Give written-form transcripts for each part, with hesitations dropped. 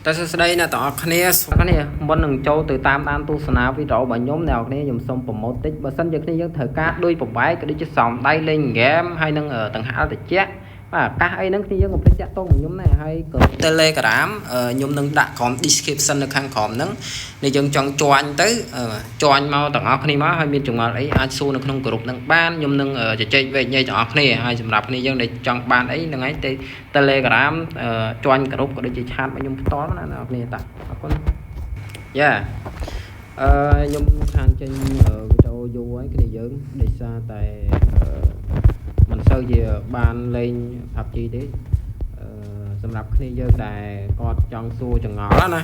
តែសួស្តីអ្នកទាំងអស់គ្នាគ្នាមុននឹងចូលទៅតាមដានទស្សនាវីដេអូរបស់ខ្ញុំអ្នកនរគ្នាខ្ញុំសូម promote តិចបើសិនជាគ្នាយើងត្រូវការដូចប្របែកក៏ដូចជាសំដៃលេងហ្គេមហើយនឹងដង្ហាលតិចបាទកាសអីហ្នឹងគ្នាយើងកុំភ្លេចតាក់ទងខ្ញុំដែរហើយក៏ Telegram ខ្ញុំនឹងដាក់ក្រោម description នៅខាងក្រោមហ្នឹងនេះយើងចង់ join ទៅ join មកទាំងអស់គ្នាមកហើយមានចម្ងល់អីអាចសួរនៅក្នុងក្រុមហ្នឹងបានខ្ញុំនឹងជជែកវែកញែកទាំងអស់គ្នាហើយសម្រាប់គ្នាយើងដែលចង់បានអីហ្នឹងហើយទៅ Telegram join ក្រុមក៏ដូចជា chat មកខ្ញុំផ្ទាល់ណាអ្នកនរគ្នាតាអរគុណយ៉ាអឺខ្ញុំខានចេញវីដេអូយូរហើយគ្នាយើងដោយសារតែមិនសូវជាបានលេង PUBG ទេអឺសម្រាប់គ្នាយើងដែលគាត់ចង់សួរចម្ងល់ណា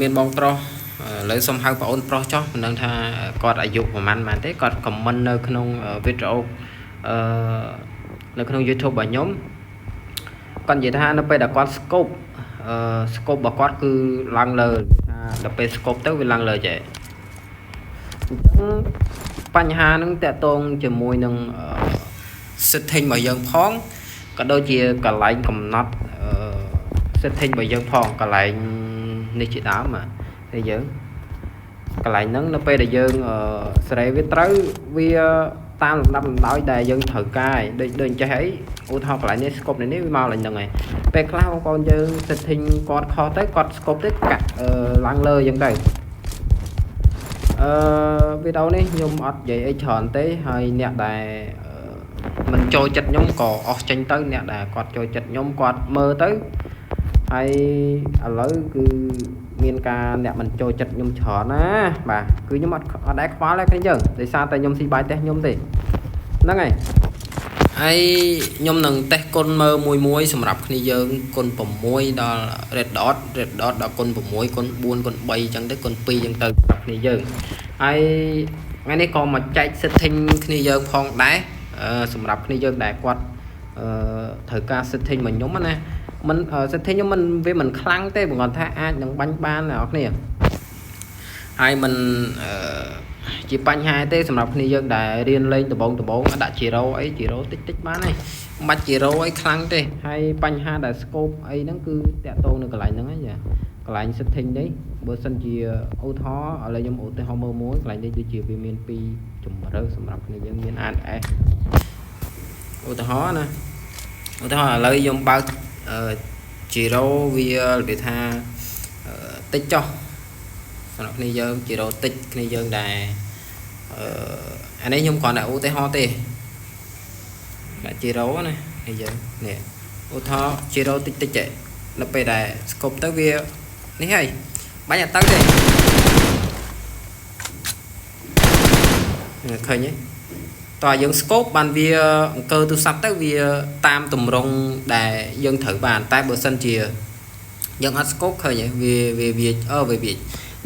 មានបងប្រុសឥឡូវសុំហៅប្អូនប្រុសចុះមិនដឹងថាគាត់អាយុប្រហែលប៉ុន្មានទេគាត់ comment នៅក្នុងវីដេអូអឺនៅក្នុង YouTube របស់ខ្ញុំគាត់និយាយថានៅពេលដែលគាត់ scope អឺ scope របស់គាត់គឺឡើងលើថាដល់ពេល scope ទៅវាឡើងលើចេះអញ្ចឹងបញ្ហាហ្នឹងតកតងជាមួយនឹង setting របស់យើងផងក៏ដូចជាកន្លែងកំណត់ setting របស់យើងផងកន្លែងនេះជាដើមតែយើងកន្លែងហ្នឹងនៅពេលដែលយើងសេរីវាត្រូវវាតាមលំដាប់លំដោយដែលយើងត្រូវការដូចដូចអញ្ចេះអីឧទាហរណ៍កន្លែងនេះ scope នេះវាមកឡើងហ្នឹងហើយពេលខ្លះបងប្អូនយើង setting គាត់ខុសទៅគាត់ scope ទៅកាក់ឡើងលើអញ្ចឹងទៅអឺវីដេអូនេះខ្ញុំអត់និយាយអីច្រើនទេហើយអ្នកដែលមិនចូលចិត្តខ្ញុំក៏អស់ចេញទៅអ្នកដែលគាត់ចូលចិត្តខ្ញុំគាត់មើលទៅហើយឥឡូវគឺមានការអ្នកមិនចូលចិត្តខ្ញុំច្រើនណាបាទគឺខ្ញុំអត់អត់ដែលខ្វល់ទេគ្នាយើងដោយសារតែខ្ញុំស៊ីបាយតេសខ្ញុំទេហ្នឹងហើយហើយខ្ញុំនឹងតេស្តគុណមើលមួយមួយសម្រាប់គ្នាយើងគុណ6ដល់ red dot red dot ដល់គុណ6គុណ4គុណ3អញ្ចឹងទៅគុណ2អញ្ចឹងទៅសម្រាប់គ្នាយើងហើយថ្ងៃនេះក៏មកចែក setting គ្នាយើងផងដែរសម្រាប់គ្នាយើងដែលគាត់អឺត្រូវការ setting មកខ្ញុំណាមិន setting ខ្ញុំមិនវាមិនខ្លាំងទេបងគាត់ថាអាចនឹងបាញ់បានអ្នកនរគ្នាហើយមិនអឺជាបញ្ហាទេសម្រាប់គ្នាយើងដែលរៀនលេងដំបងដំបងដាក់ gyro អី gyro តិចតិចបានហើយមិនបាច់ gyro អីខ្លាំងទេហើយបញ្ហាដែល scope អីហ្នឹងគឺតាក់ទងនៅកន្លែងហ្នឹងហើយកន្លែង setting នេះបើសិនជាឧទាហរណ៍ឥឡូវខ្ញុំឧទាហរណ៍មើលមួយកន្លែងនេះដូចជាវាមានពីរជំរើសសម្រាប់គ្នាយើងមាន AS ឧទាហរណ៍ណាឧទាហរណ៍ឥឡូវខ្ញុំបើក gyro វារបៀបថាតិចចុះសម្រាប់គ្នាយើង gyro តិចគ្នាយើងដែលអឺអានេះខ្ញុំគ្រាន់តែឧទាហរណ៍ទេបាទ gyro ណាគ្នាយើងនេះឧទាហរណ៍ gyro តិចតិចដល់ពេលដែល scope ទៅវានេះហើយបាញ់អត់ទៅទេឃើញទេតើយើង scope បានវាអង្គើទូរស័ព្ទទៅវាតាមតម្រងដែលយើងត្រូវបានតែបើសិនជាយើងអត់ scope ឃើញទេវាវាវាអឺវាវា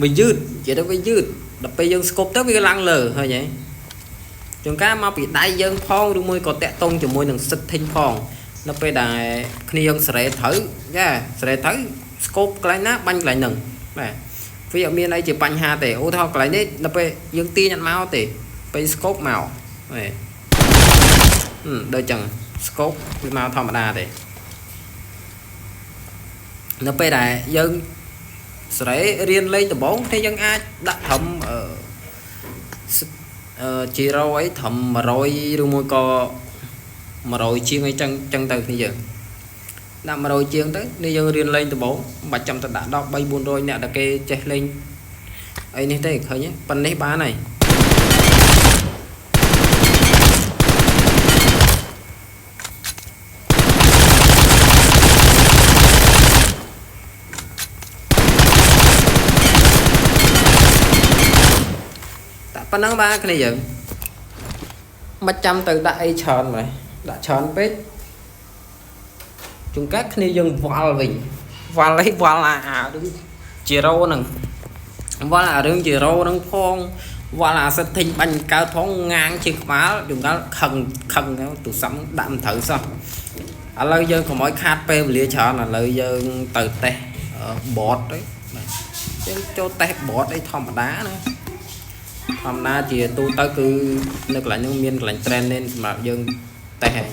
វាយឺតនិយាយទៅវាយឺតដល់ពេលយើង scope ទៅវាឡើងលើឃើញទេជួនកាលមកពីដៃយើងផងឬមួយក៏តាក់ទងជាមួយនឹង setting ផងនៅពេលដែលគ្នាយើងសេរីត្រូវយ៉ាសេរីត្រូវ scope កន្លែងណាបាញ់កន្លែងហ្នឹងបាទវាអត់មានអីជាបញ្ហាទេឧទាហរណ៍កន្លែងនេះដល់ពេលយើងទាញអត់មកទេពេល scope មកហេដូចចឹង scope វាមកធម្មតាទេនៅពេលដែលយើងសេរីរៀនលេងដំបូងគ្នាយើងអាចដាក់ត្រឹមអឺ gyro អីត្រឹម100ឬមួយក៏100ជាងអីចឹងចឹងទៅគ្នាយើងដាក់100ជាងទៅនេះយើងរៀនលេងដំបូងមិនបាច់ចាំទៅដាក់ដល់3 400អ្នកដែលគេចេះលេងអីនេះទេឃើញទេប៉ុណ្នេះបានហើយតែប៉ុណ្ណឹងបាទគ្នាយើងមិនចាំទៅដាក់អីច្រើនម្លេះដាក់ច្រើនពេកជួនកាលគ្នាយើងវល់វិញវល់អីវល់អាអារឿង gyro ហ្នឹងវល់អារឿង gyro ហ្នឹងផងវល់អា setting បាញ់កើតផងងាងជាក្បាលជួនកាលខឹងខឹងទូរស័ព្ទដាក់មិនត្រូវសោះឥឡូវយើងកុំឲ្យខាតពេលវេលាច្រើនឥឡូវយើងទៅតេស្ត bot ទៅបាទយើងចូលតេស្ត bot អីធម្មតាណាធម្មតាជាទូទៅគឺនៅកន្លែងហ្នឹងមានកន្លែង training សម្រាប់យើងតេស្តហើយ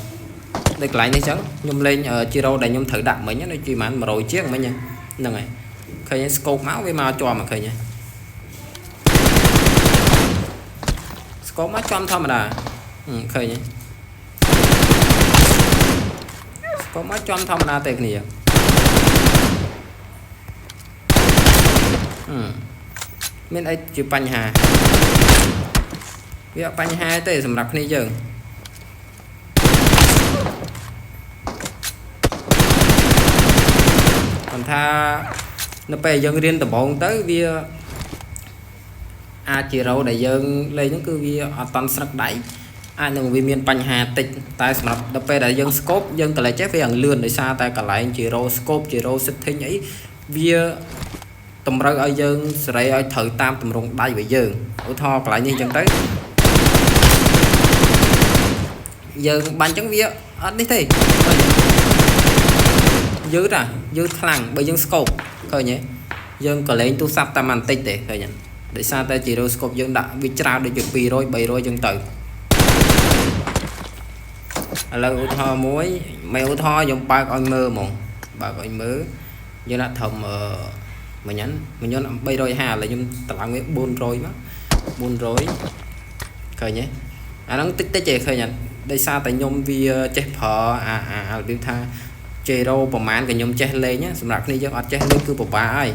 នៅកន្លែងនេះចឹងខ្ញុំលេង gyro ដែលខ្ញុំត្រូវដាក់មិញដូចជាប្រហែល100ជាងមិញ ហ្នឹងហើយឃើញ scope មកវាមកជាប់មកឃើញ scope មកចំធម្មតាឃើញ scope មកចំធម្មតាទេគ្នាអឺមានអីជាបញ្ហាវាអត់បញ្ហាទេសម្រាប់គ្នាយើងគាត់ថានៅពេលយើងរៀនដំបូងទៅវាអាចជារោដែលយើងលេងហ្នឹងគឺវាអត់តន់ស្រឹកដៃអាចនឹងវាមានបញ្ហាតិចតែសម្រាប់ដល់ពេលដែលយើង scope យើងកន្លែងចេះវាយ៉ាងលឿនដោយសារតែកន្លែង gyro scope gyro setting អីវាតម្រូវឲ្យយើងសេរីឲ្យត្រូវតាមទម្រង់ដៃរបស់យើងឧទាហរណ៍កន្លែងនេះអញ្ចឹងទៅយើងបាញ់អញ្ចឹងវាអត់នេះទេឃើញយឺតអាយឺតខ្លាំងបើយើង scope ឃើញទេយើងក៏លេងទូរស័ព្ទតាមបន្តិចទេឃើញទេដោយសារតែ gyroscope យើងដាក់វាច្រើនដូចជា200 300អញ្ចឹងទៅឥឡូវឧទាហរណ៍មួយមិនឧទាហរណ៍ខ្ញុំបើកឲ្យមើលហ្មងបើកឲ្យមើលយើងដាក់ត្រឹមអឺមិញហ្នឹងមិញ350ឥឡូវខ្ញុំតម្លើងវា400មក400ឃើញទេអាហ្នឹងតិចតិចទេឃើញអត់ដោយសារតែខ្ញុំវាចេះប្រើអាអារបៀបថា gyro ប្រហែលក៏ខ្ញុំចេះលេងសម្រាប់គ្នាយើងអត់ចេះលេងគឺពិបាកហើយ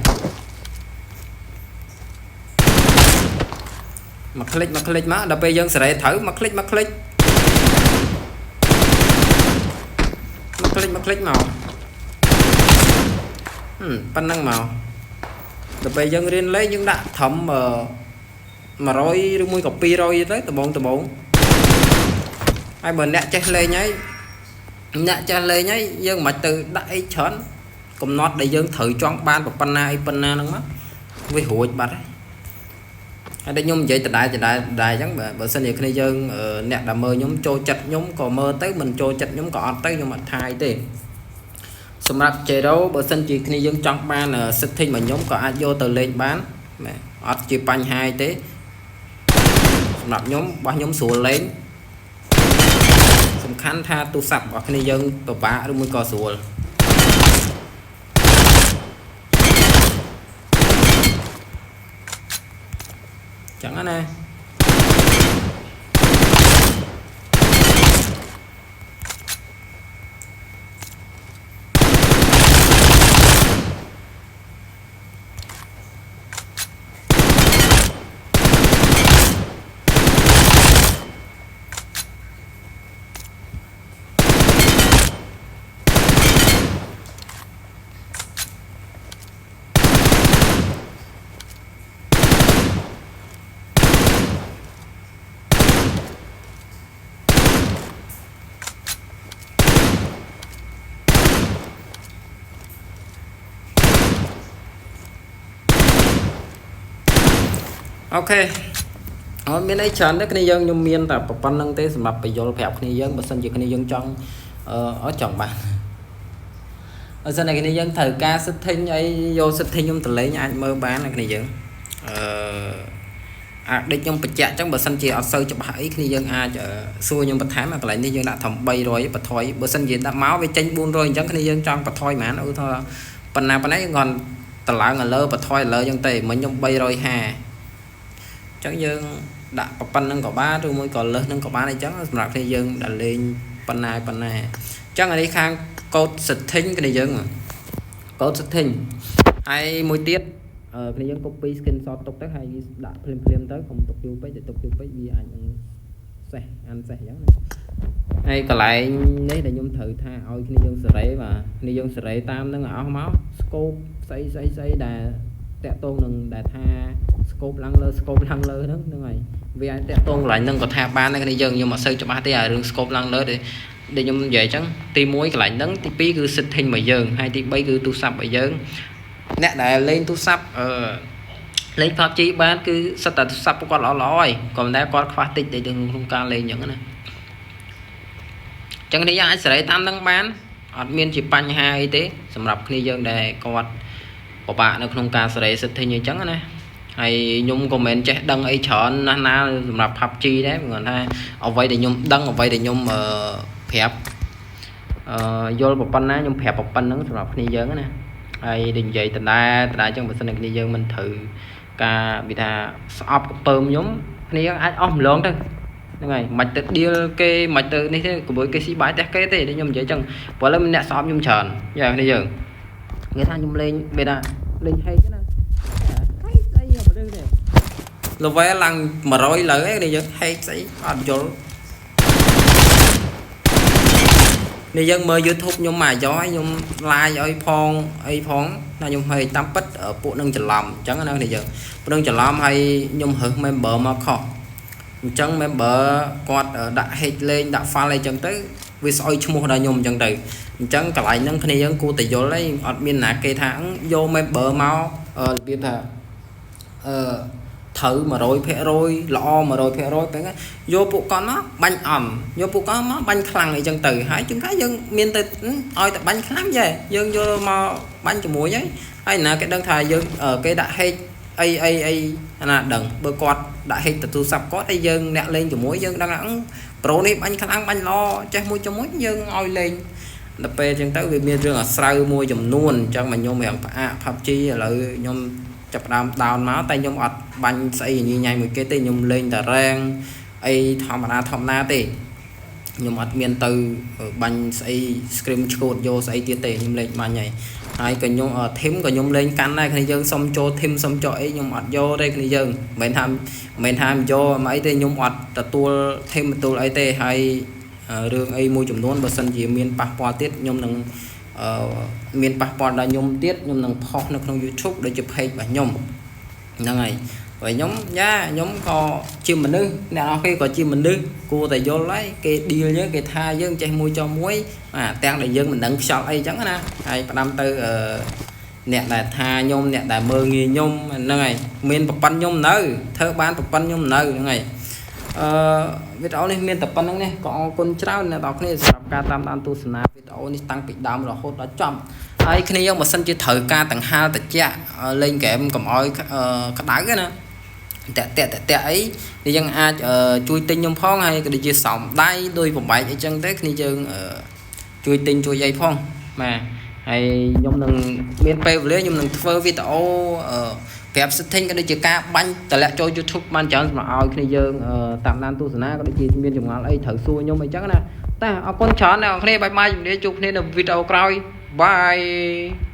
មកคลิกមកคลิกមកដល់ពេលយើងសេរីត្រូវមកคลิกមកคลิกមកคลิกមកคลิกមកប៉ុណ្ណឹងមកដល់ពេលយើងរៀនលេងយើងដាក់ត្រឹម100ឬមួយក៏200ទៅដបងដបងហើយបើអ្នកចេះលេងហើយអ្នកចេះលេងហើយយើងមិនបាច់ទៅដាក់អីច្រើនកំណត់ដែលយើងត្រូវចង់បានប៉ុណ្ណាអីប៉ុណ្ណាហ្នឹងមកវារួចបាត់ហើយហើយដែលខ្ញុំនិយាយដដែលដដែលដដែលអញ្ចឹងបើសិនជាគ្នាយើងអ្នកដែលមើលខ្ញុំចូលចិត្តខ្ញុំក៏មើលទៅមិនចូលចិត្តខ្ញុំក៏អត់ទៅខ្ញុំអត់ថាយទេសម្រាប់ Gyro បើសិនជាគ្នាយើងចង់បាន setting របស់ខ្ញុំក៏អាចយកទៅលេងបានបាទអត់ជាបញ្ហាទេសម្រាប់ខ្ញុំរបស់ខ្ញុំស្រួលលេងសំខាន់ថាទូរស័ព្ទរបស់គ្នាយើងពិបាកឬមួយក៏ស្រួលចឹងណា OK អត់មានអីច្រើនទេគ្នាយើងខ្ញុំមានតែប៉ុណ្្នឹងទេសម្រាប់បញ្យលប្រាប់គ្នាយើងបើសិនជាគ្នាយើងចង់អឺចង់បានបើសិនជាគ្នាយើងត្រូវការ setting អីយក setting ខ្ញុំទៅលេងអាចមើលបានណាគ្នាយើងអឺអាចដូចខ្ញុំបញ្ជាក់អញ្ចឹងបើសិនជាអត់សូវច្បាស់អីគ្នាយើងអាចសួរខ្ញុំបន្ថែមកន្លែងនេះយើងដាក់ត្រឹម300បន្ថយបើសិនជាដាក់មកវាចេញ400អញ្ចឹងគ្នាយើងចង់បន្ថយប៉ុន្មានឧទាហរណ៍ប៉ុណ្ណាប៉ុណ្ណេះយើងគ្រាន់តម្លើងឲ្យលើបន្ថយឲ្យលើអញ្ចឹងទេមិញខ្ញុំ350អញ្ចឹងយើងដាក់ប៉ុណ្្នឹងក៏បានឬមួយក៏លើសនឹងក៏បានអីចឹងសម្រាប់គ្នាយើងដែលលេងប៉ុណ្ណាប៉ុណ្ណាអញ្ចឹងអានេះខាង code setting គ្នាយើង code setting ហើយមួយទៀតគ្នាយើង copy screenshot ទុកទៅហើយដាក់ភ្លាមភ្លាមទៅកុំទុកយូរពេកតែទុកយូរពេកវាអាចនឹងសេះអានសេះអញ្ចឹងណាហើយកន្លែងនេះដែលខ្ញុំត្រូវថាឲ្យគ្នាយើងសេរីបាទគ្នាយើងសេរីតាមនឹងឲ្យអស់មក scope ស្អីស្អីស្អីដែលតាក់ទងនឹងដែលថា scope ឡើងលើ scope ឡើងលើហ្នឹងហ្នឹងហើយវាអាចតាក់ទងកន្លែងហ្នឹងក៏ថាបានដែរគ្នាយើងខ្ញុំអត់សូវច្បាស់ទេអារឿង scope ឡើងលើដែលខ្ញុំនិយាយអញ្ចឹងទី1កន្លែងហ្នឹងទី2គឺ setting របស់យើងហើយទី3គឺទូរស័ព្ទរបស់យើងអ្នកដែលលេងទូរស័ព្ទអឺលេង PUBG បានគឺសិតតែទូរស័ព្ទពួកគាត់ល្អល្អហើយក៏ប៉ុន្តែគាត់ខ្វះតិចទៅក្នុងការលេងអញ្ចឹងណាអញ្ចឹងនេះយើងអាចសេរីតាមនឹងបានអត់មានជាបញ្ហាអីទេសម្រាប់គ្នាយើងដែលគាត់ពិបាកនៅក្នុងការសេរី setting អញ្ចឹងណាហើយខ្ញុំក៏មិនចេះដឹងអីច្រើនណាស់ណាសម្រាប់ PUBG ដែរព្រោះថាអ្វីដែលខ្ញុំដឹងអ្វីដែលខ្ញុំប្រាប់អឺយល់ប៉ុណ្ណាខ្ញុំប្រាប់ប៉ុណ្្នឹងសម្រាប់គ្នាយើងណា ហើយដូចនិយាយដដែលដដែលអញ្ចឹងបើសិនជាគ្នាយើងមិនត្រូវការវាថាស្អប់កពើមខ្ញុំគ្នាអាចអស់ម្លងទៅហ្នឹងហើយមិនទៅឌៀលគេមិនទៅនេះទេក្មួយគេស៊ីបាយផ្ទះគេទេខ្ញុំនិយាយអញ្ចឹងព្រោះឥឡូវមានអ្នកស្អប់ខ្ញុំច្រើនយ៉ាងគ្នាយើងគេថាខ្ញុំលេងវាថាលេងហេកណាហេកស្អីមនុស្សទេ level ឡើង100លើឯងនេះយើងហេកស្អីអត់យល់នេះយើងមើល YouTube ខ្ញុំមកយ៉យខ្ញុំ live ឲ្យផងអីផងណាខ្ញុំហេកតាមពិតពួកនឹងច្រឡំអញ្ចឹងណានេះយើងពួកនឹងច្រឡំហើយខ្ញុំរើស member មកខុសអញ្ចឹង member គាត់ដាក់ hack លេងដាក់ file អីចឹងទៅវាស្អុយឈ្មោះដល់ខ្ញុំអញ្ចឹងទៅអញ្ចឹងកន្លែងហ្នឹងគ្នាយើងគួរតែយល់ហើយអត់មានណាគេថាយក member មករបៀបថាអឺត្រូវ100%ល្អ100%ពេលយកពួកគាត់មកបាញ់អំយកពួកគាត់មកបាញ់ខ្លាំងអីចឹងទៅហើយជួនកាលយើងមានទៅឲ្យតែបាញ់ខ្លាំងចេះយើងយកមកបាញ់ជាមួយហើយហើយណាគេដឹងថាយើងគេដាក់ hack អីអីអីអាណាដឹងបើគាត់ដាក់ hack ទៅទូរស័ព្ទគាត់ហើយយើងអ្នកលេងជាមួយយើងដឹងថាប្រូនេះបាញ់ខ្លាំងបាញ់ល្អចេះមួយជាមួយយើងឲ្យលេងដល់ពេលអញ្ចឹងទៅវាមានរឿងអាស្រូវមួយចំនួនអញ្ចឹងមកខ្ញុំរៀងផ្អាក PUBG ឥឡូវខ្ញុំចាប់ផ្ដើម down មកតែខ្ញុំអត់បាញ់ស្អីញញ៉ៃមួយគេទេខ្ញុំលេងតែរែងអីធម្មតាធម្មតាទេខ្ញុំអត់មានទៅបាញ់ស្អី scream ឆ្កួតយកស្អីទៀតទេខ្ញុំលេងបាញ់ហើយហើយក៏ខ្ញុំ team ក៏ខ្ញុំលេងកាន់ដែរគ្នាយើងសុំចូល team សុំចូលអីខ្ញុំអត់យកទេគ្នាយើងមិនមែនថាមិនមែនថាមិនយកមកអីទេខ្ញុំអត់ទទួល team ទទួលអីទេហើយរឿងអីមួយចំនួនបើសិនជាមានប៉ះពាល់ទៀតខ្ញុំនឹងអឺមានប៉ះពាល់ដល់ខ្ញុំទៀតខ្ញុំនឹងផុសនៅក្នុង YouTube ដូចជា page របស់ខ្ញុំហ្នឹងហើយហើយខ្ញុំយ៉ាខ្ញុំក៏ជាមនុស្សអ្នកនរគេក៏ជាមនុស្សគួរតែយល់ហើយគេឌីលយើងគេថាយើងចេះមួយចុះមួយបាទទាំងដែលយើងមិនដឹងខ្យល់អីចឹងណាហើយផ្ដាំទៅអឺអ្នកដែលថាខ្ញុំអ្នកដែលមើលងាយខ្ញុំហ្នឹងហើយមានប្រប៉ុនខ្ញុំនៅធ្វើបានប្រប៉ុនខ្ញុំនៅហ្នឹងហើយអឺវីដេអូនេះមានតែប៉ុណ្្នឹងនេះក៏អរគុណច្រើនអ្នកនរគ្នាសម្រាប់ការតាមដានទស្សនាវីដេអូនេះតាំងពីដើមរហូតដល់ចប់ហើយគ្នាយើងបើសិនជាត្រូវការដង្ហាលតិចលេងហ្គេមកុំឲ្យក្តៅណាតាក់តាក់តាក់អីនេះយើងអាចជួយទិញខ្ញុំផងហើយក៏ដូចជាសំដៃដោយបំបែកអីចឹងទៅគ្នាយើងជួយទិញជួយអីផងបាទហើយខ្ញុំនឹងមានពេលវេលាខ្ញុំនឹងធ្វើវីដេអូប្រាប់ setting ក៏ដូចជាការបាញ់តម្លាក់ចូល YouTube បានច្រើនសម្រាប់ឲ្យគ្នាយើងតាមដានទស្សនាក៏ដូចជាមានចម្ងល់អីត្រូវសួរខ្ញុំអីចឹងណាតែអរគុណច្រើនអ្នកនរគ្នាបាយបាយជំរាបជួបគ្នានៅវីដេអូក្រោយបាយ។